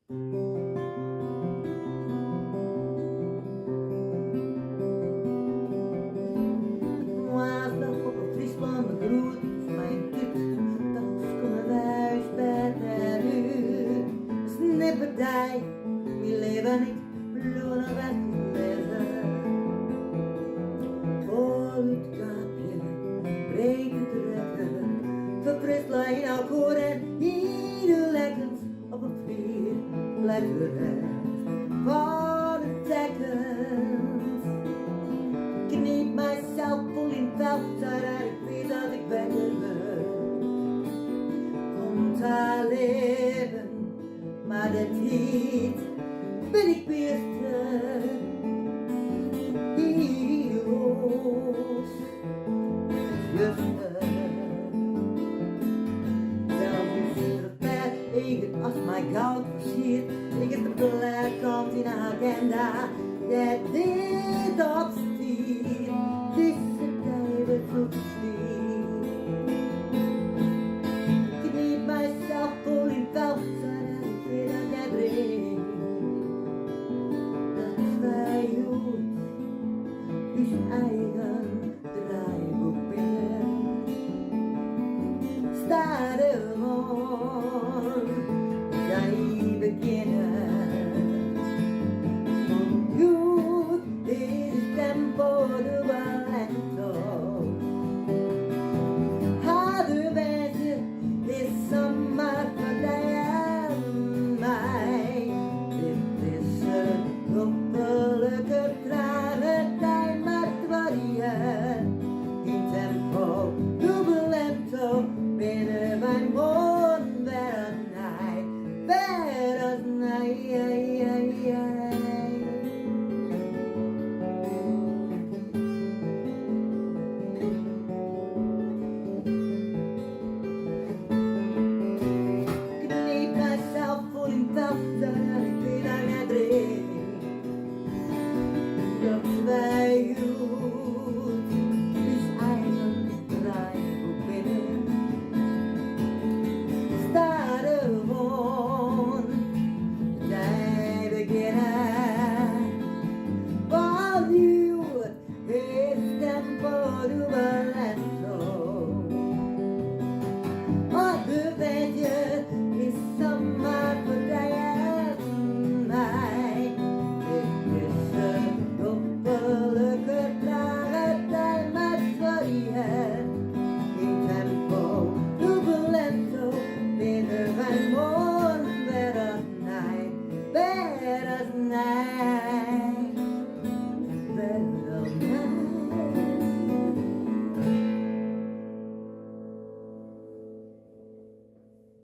Moarns noch op 'e Fryslân begroetens mei in tút, dochs komme wy ús bêd net út. Snipperdei, myn leave en ik bliuwe noch efkes lizzen. Foarútkapje, breed útrekke, ferfrist lei yn elkoar en yn de lekkens op 'e flier leit de rest fan de tekkens. Knyp mysels fol yn 't fel, sadat ik wit dat ik wekker wurd. Kom ta libben, mar de tiid bin ik bjuster. Hiel oars as juster. Sels ús eagen as mei goud fersierd, liket de blêdkant yn 'e agenda dêr't dit op stiet. Dizze dei wurdt zo te swier. Knyp mysels fol yn 't fel, sadat ik wit dat jij bringt. Dat wy hjoed ús eigen draaiboek binne. Stadichoan de dei begjinne. Want hjoed is it tempo lento. Harderwege is samar foar dy en my. Dit is in noflike trage dei, mar twa jier yn tempo lento binne wy moarn wer as nij, wer as nij. Knyp mysels fol yn 't fel, sadat ik wit dat ik net dream. Dat wy hjoed ús eigen draaiboek binne. Stadichoan de dei begjinne. Want hjoed is tempo lento. Harderwege is samar foar dy en my. Dit is in noflike trage dei, mar twa jier yn tempo lento binne wy moarn wer as nij, wer as nij.